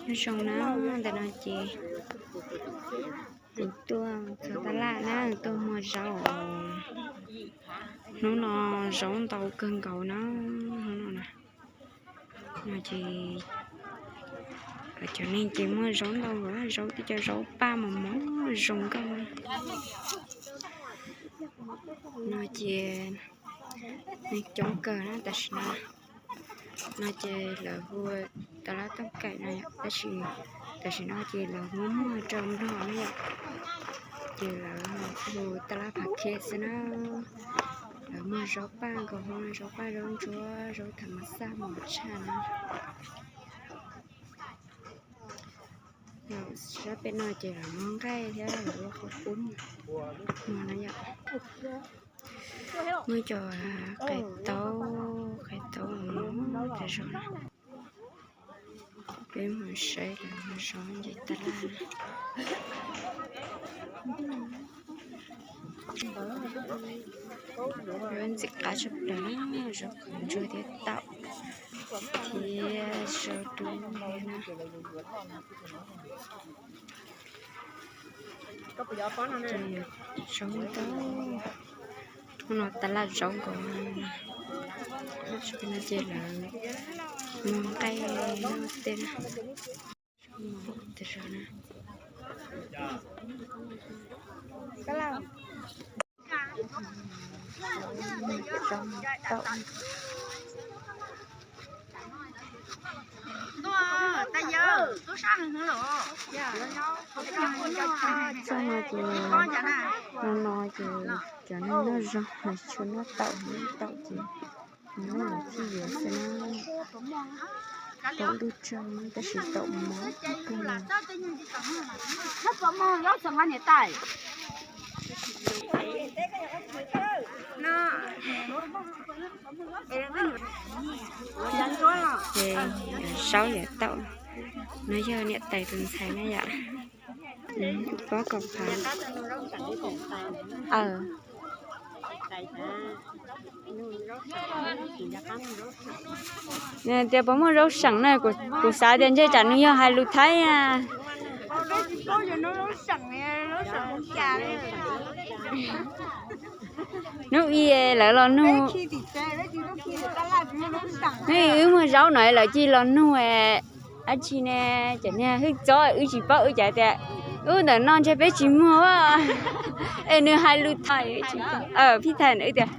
Nyob zoo na, ntawm no ces kuv tuaj txog tab laj na, tuaj muag zaub. Hnub no zaub ntau kawg nkaus na, hnub no na. No ces cov neeg ces muag zaub ntau nkaus, zaub tib co zaub paj mos mos zoo nkauj. No ces neeg coob kawg na tam sim no. No ces lawv hu tab laj tooj kaim no yom, tab sis tam sim no ces lawv muab muag rau nplog na yom. Ces lawv hu tab laj phav khiav xwb na. Lawv muag zaub paj nkaus, zaub paj zaub ntsuab, zaub tham mas xaj mos tshaj na. Sab pem no ces lawv muag nqaij thiab lawv ua qhov qub no na yom. Muaj cov qe taub, qe taub tas zog. Peb mus saib lawv muag zaub nce tab laj na. Zaub ntxim qab tshaj plaws na, zaub qhwv ntsuag thiab taum thiab zaub dub thiab na. Zaub ntau, hnub no tab laj zaub nkaus. Sab pem no ces lawv muag nqaij noj tej na. Zaub ntau. Txoj no ces no no ces cov neeg noj zaub mas tsis tshua noj taum, noj taum ces noj lawv thij yuav xwb na. Taum ntuj tsaug tab sis taum mov kawg. Ces zaub yam taum no yog niam tais tus ntxhais na yom. Pob kaum phav. Nws tias puas muaj zaub seem na, kuv xav tias ntshe tsam nws yog hais lus Thaib na. Hnub ib lawv los nug, hnub ib wb muag zaub no lawv cia li los nug dab tsi ne, cov niag hwj txob wb tsis paub, wb cas tias wb ntawm no ntshe peb tsis muag, es nws hais lus Thaib, phij Thaib na, wb tias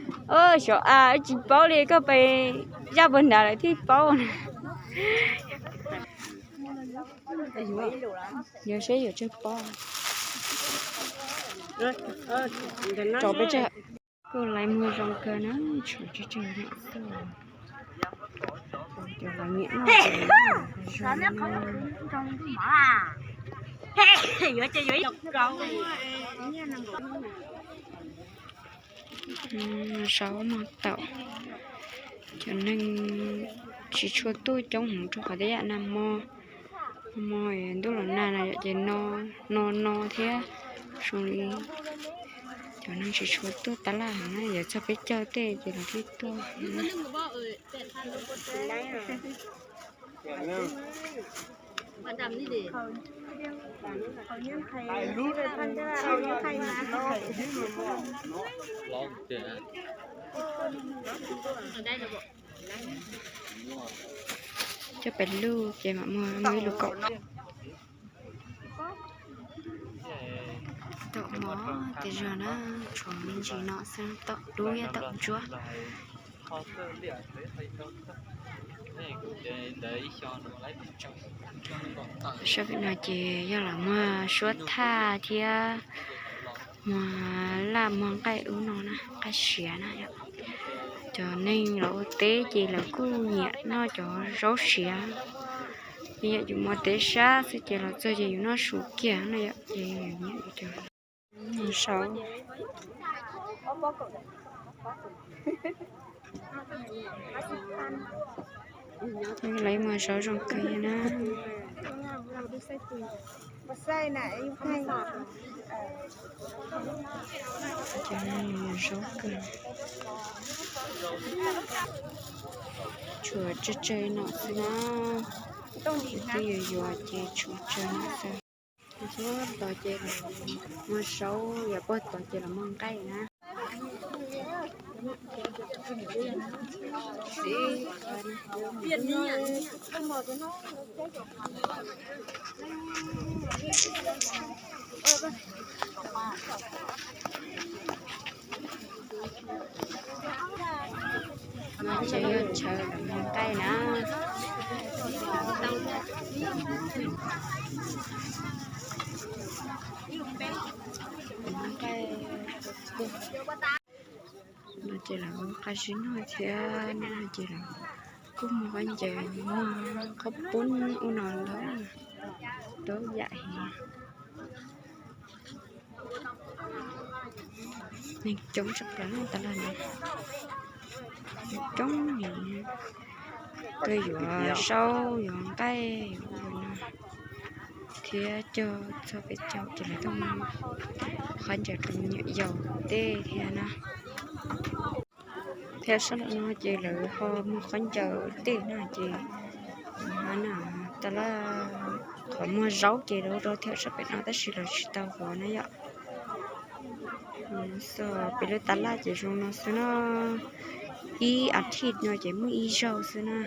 xyov a, wb tsis paub li, koj pes zaj puag nrad lawv thiaj paub. Yog seb yuav tsawg pob. Rau peb tsawg. Kuj laiv muag zoo kawg na, tshuav tsawg tsawg yam xwb. Cov laiv nyiam noj. Zaub mog taum, cov neeg tsis tshua tuaj coob heev rau qhov tej yam nag hmo, nag hmo ntuj los nag na yom, ces no no no thiab zoo li cov neeg tsis tshua tuaj tab laj heev na, yuav txog peb caug tej ces lawv thiaj tuaj. Coj pem lug ces mam muag muaj ib lub kaum. Taum mov tas zog na, tshuav me ntsis no xwb, taum dub thiab taum ntsuab. Sab pem no ces yog los muag suab thaj thiab muag laj muag nqaij ub no na, nqaij siav na yom. Cov neeg los ua teb ces lawv kuj nyiam noj cov zaub siav. Yog yus mus teb sab xwb ces los txog ces yus noj su kiag no yom, ces yus nyiam cov zaub. Lawv muag zaub zoo kawg na. Cov no muag zaub kawg. Tshuav tsawg tsawg no xwb na. Twb yuav yuav ces tshuav tsawg no xwb. Txhua tod ces los muag zaub, yog puag tod ces los muag nqaij na. No ces yog chaw los muag nqaij na. Nqaij no ces lawv qab zib noj thiab no ces lawv kuj muag khaub ncaws, muag qhaub poob ub no ntau, ntau yam heev. Neeg coob tshaj plaws tas los na, coob heev. Tuaj yuav zaub yuav nqaij yuav ub yuav no thiab cog txog peb caug ces lawv tuaj muag khaub ncaws rau me nyuam yaus tej thiab na. Thiab sab no ces lawv ho muag khaub ncaws tej no ces, ha na, tas los qhov muag zaub ces lawv rau thiab sab pem no tab sis lawv tsis tau hov na yom. Xws pem lub tas laj ces zoo no xwb na, ib as thiv no ces muaj ib zaug xwb na.